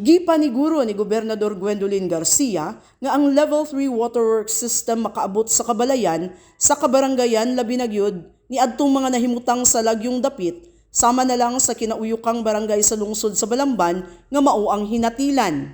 Gipaniguro ni Gobernador Gwendolyn Garcia nga ang Level 3 waterworks system makaabot sa kabalayan sa kabaranggayan, labi na gyud ni adtong mga nahimutang sa lagyong dapit, sama na lang sa kinauyukang barangay sa lungsod sa Balamban nga mao ang Hinatilan.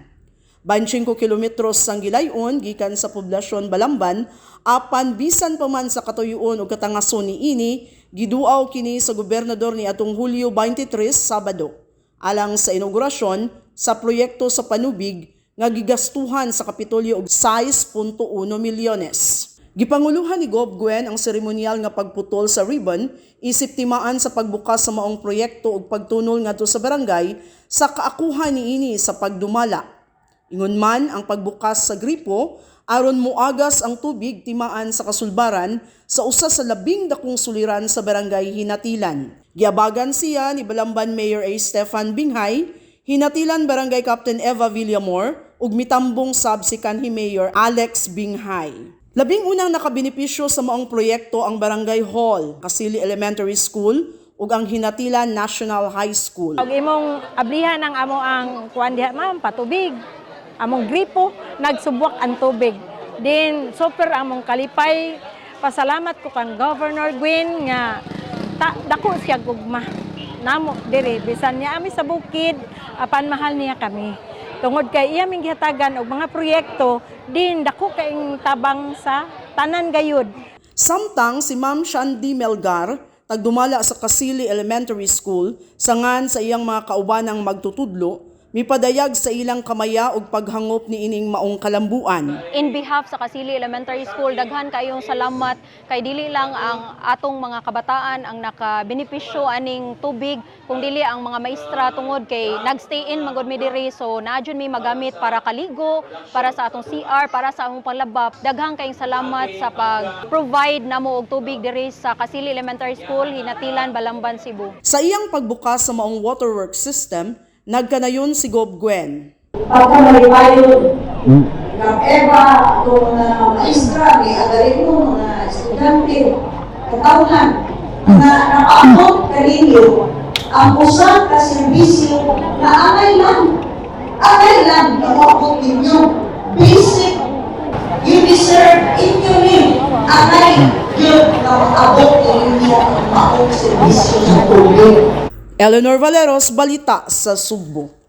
25 kilometros sang gilayon gikan sa poblasyon Balamban, apan bisan pa man sa katuyoon ug katangason niini, giduaw kini sa gobernador ni atong Hulyo 23, Sabado, alang sa inaugurasyon sa proyekto sa panubig nga gigastuhan sa Kapitolyo og 6.1 milyones. Gipanguluhan ni Gov Gwen ang seremonyal nga pagputol sa ribbon isip timaan sa pagbukas sa maong proyekto ug pagtunol ngadto sa barangay sa kaakuhan niini sa pagdumala. Ingon man ang pagbukas sa gripo aron muagas ang tubig timaan sa kasulbaran sa usa sa labing dakong suliran sa barangay Hinatilan. Giabagan siya ni Balamban Mayor A. Stefan Binghay, Hinatilan Barangay Captain Eva Villamor ug mitambong sab si kanhi Mayor Alex Binghay. Labing unang nakabenepisyo sa maong proyekto ang Barangay Hall, Kasili Elementary School ug ang Hinatilan National High School. Og imong ablihan ang amo ang kuan diha, ma'am, patubig. Among gripo nagsubwak ang tubig. Din super among kalipay. Pasalamat ko kang Governor Gwen nga dako siya gugma namo diri, bisan niya ami sa bukid, apan mahal niya kami. Tungod kay iya ming gihatagan og mga proyekto din dako kaing tabang sa tanan gayud. Samtang si Ma'am Shandy Melgar, tagdumala sa Kasili Elementary School, sangan sa iyang mga kaubanang magtutudlo, mipadayag sa ilang kamaya ug paghangop ni ining maong kalambuan. In behalf sa Kasili Elementary School, daghan kayong salamat kay dili lang ang atong mga kabataan ang nakabenepisyo aning tubig kung dili ang mga maestra, tungod kay nagstay in magod mi diri, so naa jud mi magamit para kaligo, para sa atong CR, para sa among panglaba. Daghan kayong salamat sa pag-provide namo og tubig diri sa Kasili Elementary School, Hinatilan, Balamban, Cebu. Sa iyang pagbukas sa maong waterworks system, nagkanayon si Gob Gwen. Pagkamalipayon. Kap Eva, atong mga maestra, ni Agarino, mga estudyante, katawhan, na napaabot kaninyo ang usa ka serbisyo na angay lang na maabot ninyo. Basic, you deserve inyo ni, angay yun na maabot ninyo ang maong serbisyo sa tubig. Eleanor Valeros, Balita sa Sugbo.